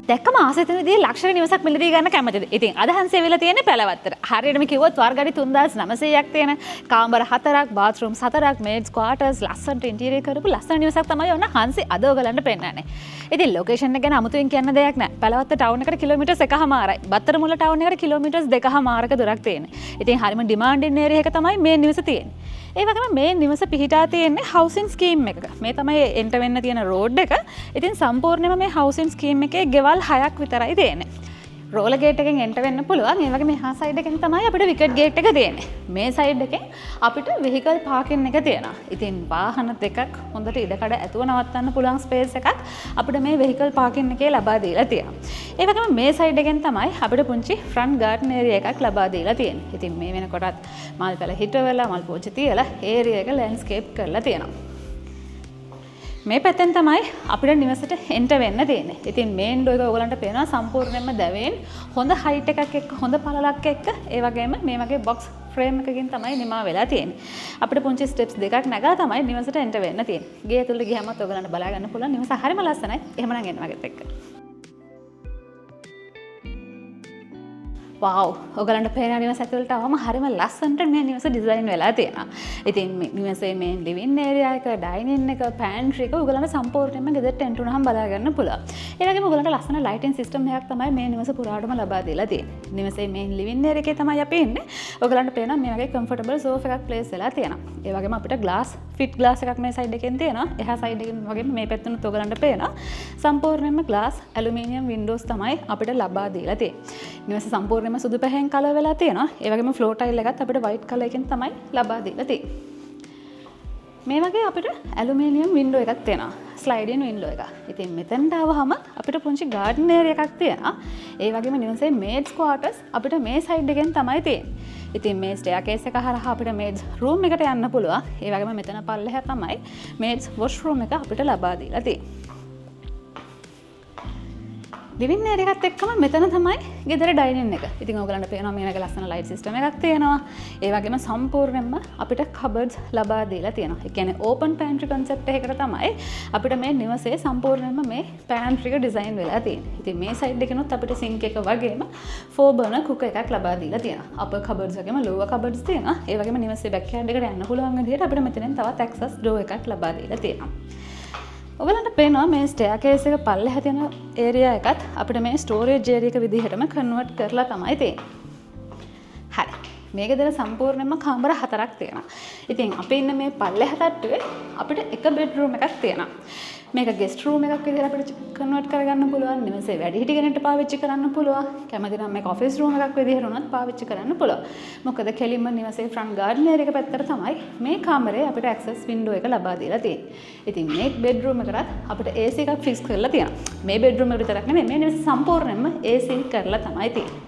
දැක්කම ආස හිතෙන විදිහේ ලක්ෂරි නිවසක් මිලදී ගන්න කැමතිද? ඉතින් අද හන්සිය ඇවිල්ලා තියෙන්නේ පැලවත්තට. හරියටම කිව්වොත් වර්ග අඩි 3900ක් තියෙන කාමර හතරක්, බාත්රූම්ස් හතරක්, මේඩ්ස් ක්වාටර්ස්, ලස්සනට ඉන්ටීරියර් කරපු ලස්සන නිවසක් තමයි ඔන්න හන්සි අද ඔයගලන්ට පෙන්නන්නේ. ඉතින් ලොකේෂන් එක ගැන අමුතුවෙන් කියන්න දෙයක් නෑ. පැලවත්ත ටවුන් එකට කිලෝමීටර්ස් 1.5යි. බත්තරමුල්ල ටවුන් එකට කිලෝමීටර්ස් 2.5ක දුරක් තියෙන්නේ. ඉතින් හරිම ඩිමාන්ඩින් ඒරියා එක තමයි මේ නිවස තියෙන්නේ. ඒ වගේම මේ නිවස පිහිටා තියෙන්නේ හවුසින් ස්කීම් එකක. මේ තමයි එන්ටර් වෙන්න තියෙන රෝඩ් එක. ඉතින් සම්පූර්ණයෙන්ම මේ හවුසින් ස්කීම් එකේ ගෙවල් හයක් විතරයි තියෙන්නේ. රෝලර් ගේට් එකෙන් එන්ටර් වෙන්න පුළුවන්. ඒ වගේම එහා සයිඩ් එකෙන් තමයි අපිට විකට් ගේට් එක තියෙන්නේ. මේ සයිඩ් එකෙන් අපිට වෙහිකල් පාකින් එක තියෙනවා. ඉතින් වාහන දෙකක් හොඳට ඉඩකඩ ඇතුව නවත්තන්න පුළුවන් ස්පේස් එකක් අපිට මේ වෙහිකල් පාකින් එකේ ලබා දීලා තියෙනවා. ඒ වගේම මේ සයිඩ් එකෙන් තමයි අපිට පුංචි ෆ්‍රන්ට් ගාඩන් ඒරියා එකක් ලබා දීලා තියෙන්නේ. ඉතින් මේ වෙනකොටත් මල් පැල හිටවලා, මල් පෝච්චි තියලා ඒරියා එක ලෑන්ඩ්ස්කේප් කරලා තියෙනවා. මේ පැත්තෙන් තමයි අපිට නිවසට එන්ටර් වෙන්න තියෙන්නේ. ඉතින් මේන් ඩෝර් එක ඔයගලන්ට පේනවා සම්පූර්ණයෙන්ම දැවෙන් හොඳ හයිට් එකක් එක්ක, හොඳ පළලක් එක්ක, ඒ වගේම මේ වගේ බොක්ස් ෆ්‍රේම් එකකින් තමයි නිමා වෙලා තියෙන්නේ. අපිට පුංචි ස්ටෙප්ස් දෙකක් නැගලා තමයි නිවසට එන්ටර් වෙන්න තියෙන්නේ. ගේ ඇතුළට ගියාමත් ඔයගලන්ට බලා ගන්න පුළුවන් නිවස හරිම ලස්සනයි. එහෙමනම් එන්න මගෙත් එක්ක. වව්, ඔයගලන්ට පේන නිවස ඇතුළට ආවම හරිම ලස්සනට මේ නිවස ඩිසයින් වෙලා තියෙනවා. ඉතින් මේ නිවසේ මේ ලිවින් ඒරියා එක, ඩයිනින් එක, පෑන්ට්‍රි එක ඔයගලන්ට සම්පූර්ණයෙන්ම ගෙදරට එන්ටර් වුණාම බලා ගන්න පුළුවන්. ඒ වගේම ඔයගලන්ට ලස්සන ලයිටින් සිස්ටම් එකක් තමයි මේ නිවස පුරාටම ලබා දීලා තියෙන්නේ. නිවසේ මේ ලිවින් ඒරියා එකේ තමයි අපි ඉන්නේ. ඔයගලන්ට පේනවා මේ වගේ කම්ෆර්ටබල් සෝෆා එකක් ප්ලේස් වෙලා තියෙනවා. ඒ වගේම අපිට ග්ලාස් ෆිට් ග්ලාස් එකක් මේ සයිඩ් එකෙන් තියෙනවා. එහා සයිඩ් එකෙන් වගේම මේ පැත්තෙනුත් ඔයගලන්ට පේනවා. සම්පූර්ණයෙන්ම ග්ලාස් ඇලුමිනියම් වින්ඩෝස් තමයි අපිට ලබා දීලා තියෙන්නේ. නිවස සම්පූර්ණයෙන්ම සුදු පැහැයෙන් කලර් වෙලා තියෙනවා. ඒ වගේම ෆ්ලෝර් ටයිල් එකත් අපිට වයිට් කලර් එකෙන් තමයි ලබා දීලා තියෙන්නේ. මේ වගේ අපිට ඇලුමිනියම් වින්ඩෝ එකක් තියෙනවා. ස්ලයිඩින් වින්ඩෝ එක. ඉතින් මෙතනට ආවහම අපිට පුංචි ගාඩන් ඒරියා එකක් තියෙනවා. ඒ වගේම නිවසේ මේඩ්ස් ක්වාටර්ස් අපිට මේ සයිඩ් එකෙන් තමයි තියෙන්නේ. ඉතින් මේ ස්ටෙයාර් කේස් එක හරහා අපිට මේඩ්ස් රූම් එකට යන්න පුළුවන්. ඒ වගේම මෙතන පල්ලෙහා තමයි මේඩ්ස් වොෂ්රූම් එක අපිට ලබා දීලා තියෙන්නේ. ලිවින් ඒරියා එකත් එක්කම මෙතන තමයි ගෙදර ඩයිනින් එක. ඉතින් ඔයගලන්ට පේනවා මේ වගේ ලස්සන ලයිට් සිස්ටම් එකක් තියෙනවා. ඒ වගේම සම්පූර්ණයෙන්ම අපිට කබඩ්ස් ලබා දීලා තියෙනවා. ඒ කියන්නේ ඕපන් පෑන්ට්‍රි කන්සෙප්ට් එකකට තමයි අපිට මේ නිවසේ සම්පූර්ණයෙන්ම මේ පෑන්ට්‍රි එක ඩිසයින් වෙලා තියෙන්නේ. ඉතින් මේ සයිඩ් එකෙනුත් අපිට සින්ක් එක වගේම ෆෝර් බර්නර් කුකර් එකක් ලබා දීලා තියෙනවා. අපර් කබඩ්ස් වගේම ලෝවර් කබඩ්ස් තියෙනවා. ඒ වගේම නිවසේ බෑක් යාඩ් එකට යන්න පුළුවන් විදිහට අපිට මෙතනින් තවත් ඇක්සස් ඩෝර් එකක් ලබා දීලා තියෙනවා. ඔයගලන්ට පේනවා මේ ස්ටෙයාර් කේස් එක පල්ලෙහා තියෙන ඒරියා එකත් අපිට මේ ස්ටෝරේජ් ඒරියා එක විදිහටම කන්වර්ට් කරලා තමයි තියෙන්නේ. හරි. මේ ගෙදර සම්පූර්ණයෙන්ම කාමර හතරක් තියෙනවා. ඉතින් අපි ඉන්න මේ පල්ලෙහා තට්ටුවේ අපිට එක බෙඩ්රූම් එකක් තියෙනවා. මේක ගෙස්ට් රූම් එකක් විදිහට අපිට කන්වර්ට් කරගන්න පුළුවන්. නිවසේ වැඩිහිටි කෙනෙක්ට පාවිච්චි කරන්න පුළුවන්. කැමති නම් මේක ඔෆිස් රූම් එකක් විදිහට උනත් පාවිච්චි කරන්න පුළුවන්. මොකද කෙලින්ම නිවසේ ෆ්‍රන්ට් ගාඩන් ඒරියා එක පැත්තට තමයි මේ කාමරේ අපිට ඇක්සස් වින්ඩෝ එක ලබා දීලා තියෙන්නේ. ඉතින් මේ බෙඩ්රූම් එකටත් අපිට AC එකක් ෆික්ස් කරලා තියෙනවා. මේ බෙඩ්රූම් එක විතරක් නෙමෙයි, මේ නිවස සම්පූර්ණයෙන්ම AC කරලා තමයි තියෙන්නේ.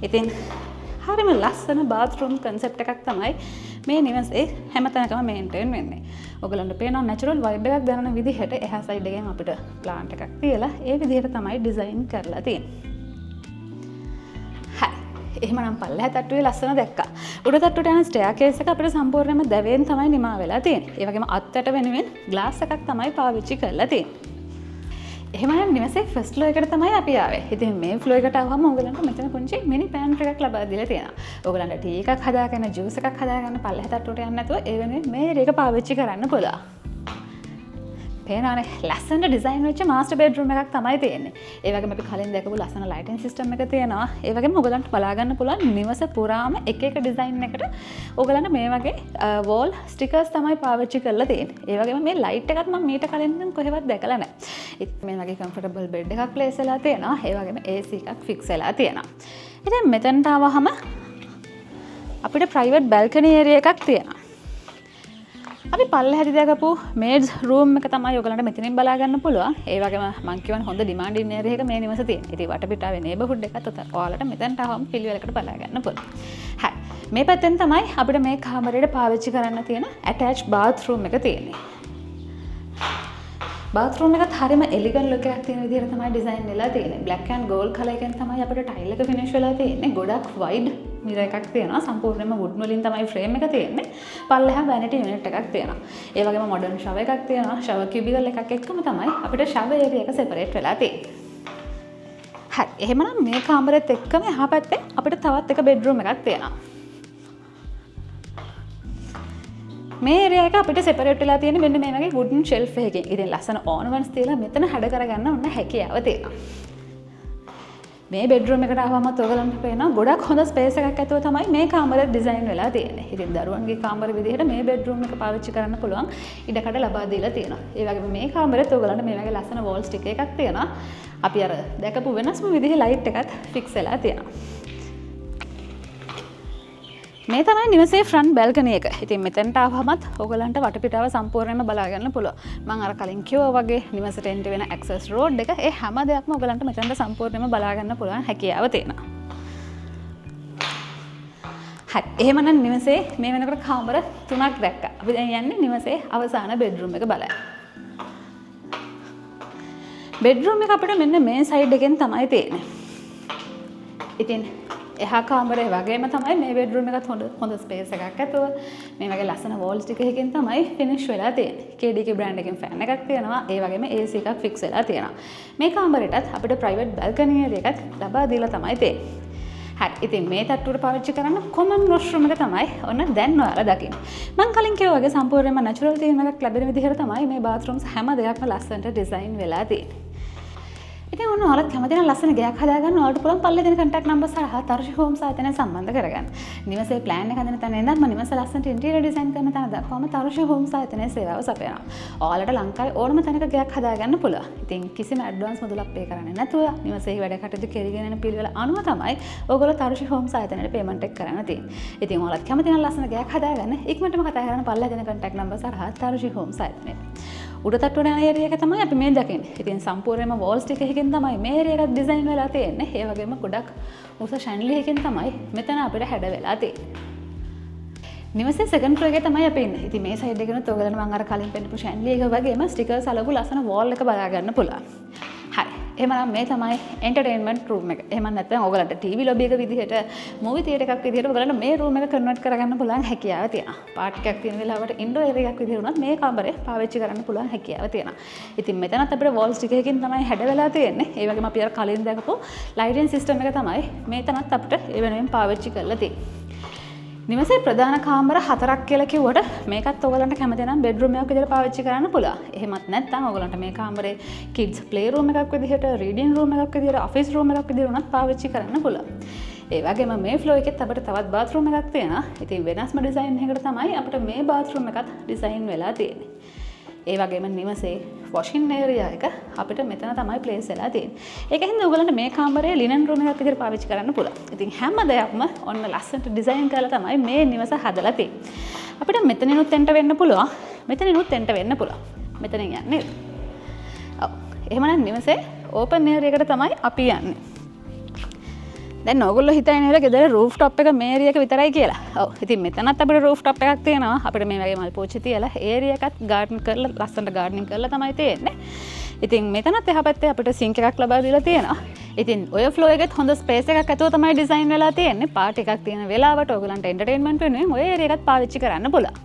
ඉතින් හරිම ලස්සන බාත්රූම් කන්සෙප්ට් එකක් තමයි මේ නිවසේ හැම තැනකම මේන්ටේන් වෙන්නේ. ඔයගලන්ට පේනවා නැචරල් වයිබ් එකක් දැනෙන විදිහට එහා සයිඩ් එකෙන් අපිට ප්ලාන්ට් එකක් තියලා ඒ විදිහට තමයි ඩිසයින් කරලා තියෙන්නේ. හරි. එහෙමනම් පල්ලෙහා තට්ටුවේ ලස්සන දැක්කා. උඩ තට්ටුවට යන ස්ටෙයාර් කේස් එක අපිට සම්පූර්ණයෙන්ම දැවෙන් තමයි නිමා වෙලා තියෙන්නේ. ඒ වගේම අත්තට වෙනුවෙන් ග්ලාස් එකක් තමයි පාවිච්චි කරලා තියෙන්නේ. එහෙමනම් නිවසේ ෆස්ට් ෆ්ලෝර් එකට තමයි අපි ආවේ. ඉතින් මේ ෆ්ලෝර් එකට ආවම ඔයගලන්ට මෙතන පුංචි මිනි පෑන්ට්‍රි එකක් ලබා දීලා තියෙනවා. ඔයගලන්ට ටී එකක් හදාගන්න, ජූස් එකක් හදාගන්න පල්ලෙහා තට්ටුවට යන්න නැතුව ඒ වෙනුවෙන් මේ ඒරියා එක පාවිච්චි කරන්න පුළුවන්. පේනවනේ ලස්සනට ඩිසයින් වෙච්ච මාස්ටර් බෙඩ්රූම් එකක් තමයි තියෙන්නේ. ඒ වගේම අපි කලින් දැකපු ලස්සන ලයිටින් සිස්ටම් එක තියෙනවා. ඒ වගේම ඔයගලන්ට බලා ගන්න පුළුවන් නිවස පුරාම එක එක ඩිසයින් එකට ඔයගලන්ට මේ වගේ වෝල් ස්ටිකර්ස් තමයි පාවිච්චි කරලා තියෙන්නේ. ඒ වගේම මේ ලයිට් එකත් මම මීට කලින් නම් කොහෙවත් දැකලා නැහැ. ඉතින් මේ වගේ කම්ෆර්ටබල් බෙඩ් එකක් ප්ලේස් වෙලා තියෙනවා. ඒ වගේම AC එකක් ෆික්ස් වෙලා තියෙනවා. ඉතින් මෙතනට ආවහම අපිට ප්‍රයිවට් බැල්කනි ඒරියා එකක් තියෙනවා. අපි පල්ලෙහාදි දැකපු මේඩ්ස් රූම් එක තමයි ඔයගලන්ට මෙතනින් බලා ගන්න පුළුවන්. ඒ වගේම මං කියවන හොඳ ඩිමාන්ඩින් ඒරියා එක මේ නිවස තියෙන. ඉතින් වටපිටාවේ නේබර්හුඩ් එකත් ඔයාලට මෙතනට ආවම පිළිවෙලකට බලා ගන්න පුළුවන්. හරි. මේ පැත්තෙන් තමයි අපිට මේ කාමරේට පාවිච්චි කරන්න තියෙන ඇටච් බාත්රූම් එක තියෙන්නේ. බාත්රූම් එකත් හරිම එලිගන්ට් ලුක් එකක් තියෙන විදිහට තමයි ඩිසයින් වෙලා තියෙන්නේ. බ්ලැක් ඇන්ඩ් ගෝල්ඩ් කලර් එකෙන් තමයි අපිට ටයිල් එක ෆිනිෂ් වෙලා තියෙන්නේ. ගොඩක් වයිඩ් මිරර් එකක් තියෙනවා. සම්පූර්ණයෙන්ම වුඩ් වලින් තමයි ෆ්‍රේම් එක තියෙන්නේ. පල්ලෙහා වැනිටි යුනිට් එකක් තියෙනවා. ඒ වගේම මොඩර්න් ෂවර් එකක් තියෙනවා. ෂවර් කියුබිකල් එකක් එක්කම තමයි අපිට ෂවර් ඒරියා එක සෙපරේට් වෙලා තියෙන්නේ. හරි. එහෙමනම් මේ කාමරෙත් එක්කම එහා පැත්තේ අපිට තවත් එක බෙඩ්රූම් එකක් තියෙනවා. මේ ඒරියා එක අපිට සෙපරේට් වෙලා තියෙන්නේ මෙන්න මේ වගේ වුඩන් ෂෙල්ෆ් එකකින්. ඉතින් ලස්සන ඕනමන්ට්ස් තියලා මෙතන හැඩ කරගන්න ඔන්න හැකියාව තියෙනවා. මේ බෙඩ්රූම් එකට ආවමත් ඔයගලන්ට පේනවා ගොඩක් හොඳ ස්පේස් එකක් ඇතුව තමයි මේ කාමරය ඩිසයින් වෙලා තියෙන්නේ. ඉතින් දරුවන්ගේ කාමර විදිහට මේ බෙඩ්රූම් එක පාවිච්චි කරන්න පුළුවන් ඉඩකඩ ලබා දීලා තියෙනවා. ඒ වගේම මේ කාමරෙත් ඔයගලන්ට මේ වගේ ලස්සන වෝල් ස්ටික් එකක් තියෙනවා. අපි අර දැකපු වෙනස්ම විදිහේ ලයිට් එකත් ෆික්ස් වෙලා තියෙනවා. මේ තමයි නිවසේ ෆ්‍රන්ට් බැල්කනි එක. ඉතින් මෙතනට ආවමත් ඔයගලන්ට වටපිටාව සම්පූර්ණයෙන්ම බලා ගන්න පුළුවන්. මං අර කලින් කිව්වා වගේ නිවසට එන්ටර් වෙන ඇක්සස් රෝඩ් එක ඒ හැම දෙයක්ම ඔයගලන්ට මෙතනට සම්පූර්ණයෙන්ම බලා ගන්න පුළුවන් හැකියාව තියෙනවා. හරි. එහෙමනම් නිවසේ මේ වෙනකොට කාමර තුනක් දැක්කා. අපි දැන් යන්නේ නිවසේ අවසාන බෙඩ්රූම් එක බලන්න. බෙඩ්රූම් එක අපිට මෙන්න මේ සයිඩ් එකෙන් තමයි තියෙන්නේ. ඉතින් එහා කාමරේ වගේම තමයි මේ බෙඩ්රූම් එකත් හොඳ හොඳ ස්පේස් එකක් ඇතුව මේ වගේ ලස්සන වෝල්ස් ටික එකකින් තමයි ෆිනිෂ් වෙලා තියෙන්නේ. KDK brand එකෙන් ෆෑන් එකක් තියෙනවා. ඒ වගේම AC එකක් ෆික්ස් වෙලා තියෙනවා. මේ කාමරේටත් අපිට ප්‍රයිවට් බැල්කනි ඒරියා එකක් ලබා දීලා තමයි තියෙන්නේ. හරි. ඉතින් මේ තට්ටුවට පාවිච්චි කරන්න කොමන් වොෂ්රූම් එක තමයි ඔන්න දැන් ඔයාලා දකින්නේ. මං කලින් කිව්වා වගේ සම්පූර්ණයෙන්ම නැචරල් තීම් එකක් ලැබෙන විදිහට තමයි මේ බාත්රූම්ස් හැම දෙයක්ම ලස්සනට ඩිසයින් වෙලා තියෙන්නේ. ඉතින් ඔන්න ඔයාලත් කැමති නම් ලස්සන ගෙයක් හදාගන්න ඔයාලට පුළුවන් පල්ලේ දෙන කන්ටැක්ට් නම්බර් හරහා තරුෂි හෝම්ස් ආයතනය සම්බන්ධ කරගන්න. නිවසේ ප්ලෑන් එක හදන තැන ඉඳන්ම නිවස ලස්සනට ඉන්ටීරියර් ඩිසයින් කරන තැන දක්වාම තරුෂි හෝම්ස් ආයතනයේ සේවාව සපයනවා. ඔයාලට ලංකාවේ ඕනම තැනක ගෙයක් හදාගන්න පුළුවන්. ඉතින් කිසිම ඇඩ්වාන්ස් මුදලක් පේ කරන්නේ නැතුව නිවසේ වැඩ කටයුතු කෙරගෙන යන පිළිවෙල අනුව තමයි ඔයගොල්ලෝ තරුෂි හෝම්ස් ආයතනයට පේමන්ට් එක කරන්න තියෙන්නේ. ඉතින් ඔයාලත් කැමති නම් ලස්සන ගෙයක් හදාගන්න ඉක්මනටම කතා කරන්න පල්ලේ දෙන කන්ටැක්ට් නම්බර් හරහා තරුෂි හෝම්ස් ආයතනයට. උඩ තට්ටුවට යන ඒරියා එක තමයි අපි මේ දකින්නේ. ඉතින් සම්පූර්ණයෙන්ම වෝල්ස් ටික එකකින් තමයි මේ ඒරියා එකත් ඩිසයින් වෙලා තියෙන්නේ. ඒ වගේම ගොඩක් උස ෂැන්ඩලියර් එකකින් තමයි මෙතන අපිට හැඩ වෙලා තියෙන්නේ. නිවසේ සෙකන්ඩ් ෆ්ලෝර් එකේ තමයි අපි ඉන්නේ. ඉතින් මේ සයිඩ් එකෙනුත් ඔයගලන්ට මම අර කලින් පෙන්නපු ෂැන්ඩලියර් එක වගේම ස්ටිකර්ස් අලපු ලස්සන වෝල් එක බලා ගන්න පුළුවන්. හරි. එහෙමනම් මේ තමයි එන්ටර්ටේන්මන්ට් රූම් එක. එහෙම නැත්නම් ඔයගලන්ට ටීවී ලොබි එක විදිහට, මූවි තියටර් එකක් විදිහට ඔයගලන්ට මේ රූම් එක කන්වර්ට් කරගන්න පුළුවන් හැකියාව තියෙනවා. පාටි එකක් තියෙන වෙලාවට ඉන්ඩෝර් ඒරියා එකක් විදිහට උනත් මේ කාමරේ පාවිච්චි කරන්න පුළුවන් හැකියාව තියෙනවා. ඉතින් මෙතනත් අපිට වෝල්ස් ටික එකකින් තමයි හැඩ වෙලා තියෙන්නේ. ඒ වගේම අපි අර කලින් දැකපු ලයිටින් සිස්ටම් එක තමයි මේ තැනත් අපිට ඒ වෙනුවෙන් පාවිච්චි කරලා තියෙන්නේ. නිවසේ ප්‍රධාන කාමර හතරක් කියලා කිව්වට මේකත් ඔයගලන්ට කැමති නම් බෙඩ්රූම් එකක් විදිහට පාවිච්චි කරන්න පුළුවන්. එහෙමත් නැත්නම් ඔයගලන්ට මේ කාමරේ කිඩ්ස් ප්ලේ රූම් එකක් විදිහට, රීඩින් රූම් එකක් විදිහට, ඔෆිස් රූම් එකක් විදිහට උනත් පාවිච්චි කරන්න පුළුවන්. ඒ වගේම මේ ෆ්ලෝර් එකෙත් අපිට තවත් බාත්රූම් එකක් තියෙනවා. ඉතින් වෙනස්ම ඩිසයින් එකකට තමයි අපිට මේ බාත්රූම් එකත් ඩිසයින් වෙලා තියෙන්නේ. ඒ වගේම නිවසේ වොෂින් ඒරියා එක අපිට මෙතන තමයි ප්ලේස් වෙලා තියෙන්නේ. ඒක හින්දා ඔයගලන්ට මේ කාමරේ ලිනන් රූම් එකක් විදිහට පාවිච්චි කරන්න පුළුවන්. ඉතින් හැම දෙයක්ම ඔන්න ලස්සනට ඩිසයින් කරලා තමයි මේ නිවස හදලා තියෙන්නේ. අපිට මෙතනිනුත් එන්ටර් වෙන්න පුළුවන්. මෙතනිනුත් එන්ටර් වෙන්න පුළුවන්. මෙතනින් යන්නේ. ඔව්. එහෙමනම් නිවසේ ඕපන් ඒරියා එකට තමයි අපි යන්නේ. දැන් ඔයගොල්ලෝ හිතන්නේ නේද ගෙදර රූෆ් ටොප් එක මේ ඒරියා එක විතරයි කියලා. ඔව්. ඉතින් මෙතනත් අපිට රූෆ් ටොප් එකක් තියෙනවා. අපිට මේ වගේ මල් පෝච්චි තියලා ඒරියා එකත් ගාඩන් කරලා ලස්සනට ගාඩනින් කරලා තමයි තියෙන්නේ. ඉතින් මෙතනත් එහා පැත්තේ අපිට සින්ක් එකක් ලබා දීලා තියෙනවා. ඉතින් ඔය ෆ්ලෝර් එකෙත් හොඳ ස්පේස් එකක් ඇතුව තමයි ඩිසයින් වෙලා තියෙන්නේ. පාටි එකක් තියෙන වෙලාවට ඔයගොල්ලන්ට එන්ටර්ටේන්මන්ට් වෙනුවෙන් ඔය ඒරියා එකත් පාවිච්චි කරන්න පුළුවන්.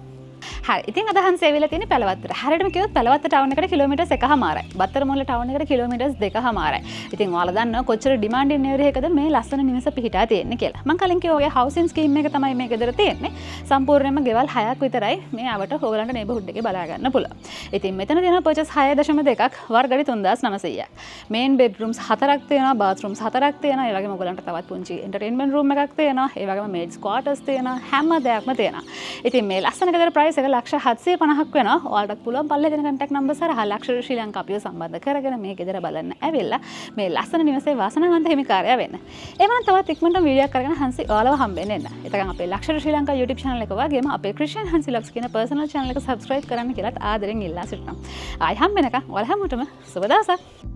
හරි. ඉතින් අද හන්සි ඇවිල්ලා තියෙන්නේ පැලවත්තට. හරියටම කිව්වොත් පැලවත්ත ටවුන් එකට කිලෝමීටර්ස් 1.5යි. බත්තරමුල්ල ටවුන් එකට කිලෝමීටර්ස් 2.5යි. ඉතින් ඔයාලා දන්නවා කොච්චර ඩිමාන්ඩින් ඒරියා එකද මේ ලස්සන නිවස පිහිටා තියෙන්නේ කියලා. මං කලින් කිව්වා වගේ හවුසින් ස්කීම් එක තමයි මේ ගෙදර තියෙන්නේ. සම්පූර්ණයෙන්ම ගෙවල් 6ක් විතරයි මේ අවට ඔයගලන්ට නේබර්හුඩ් එකේ බලා ගන්න පුළුවන්. ඉතින් මෙතන තියෙනවා පර්චේස් 6.2ක් වර්ග අඩි 3900ක්. මේන් බෙඩ්රූම්ස් හතරක් තියෙනවා, බාත්රූම්ස් හතරක් තියෙනවා. ඒ වගේම ඔයගලන්ට තවත් පුංචි එන්ටර්ටේන්මන්ට් රූම් එකක් තියෙනවා. ඒ වගේම මේඩ්ස් ක්වාටර්ස් තියෙනවා. හැම දෙයක්ම තියෙනවා. ඉතින් මේ ලස්සන ගෙදර ප්‍රයිස් එක 750,000ක් වෙනවා. ඔයාලටත් පුළුවන් පල්ලේ දෙන කන්ටැක්ට් නම්බර් හරහා ලක්ෂරි ශ්‍රී ලංකා අපිව සම්බන්ධ කරගෙන මේ ගෙදර බලන්න ඇවිල්ලා මේ ලස්සන නිවසේ වාසනාවන්ත හිමිකාරයා වෙන්න. එහෙමනම් තවත් ඉක්මනටම වීඩියෝ එකක් අරගෙන හන්සි ඔයාලව හම්බෙන්න එන්න. එතකන් අපේ ලක්ෂරි ශ්‍රී ලංකා YouTube channel එක වගේම අපේ ක්‍රිෂන් හන්සි ව්ලොග්ස් කියන පර්සනල් channel එක subscribe කරන්න කියලාත් ආදරෙන් ඉල්ලා සිටිනවා. ආයි හම්බ වෙනකන් ඔයාලා හැමෝටම සුබ දවසක්.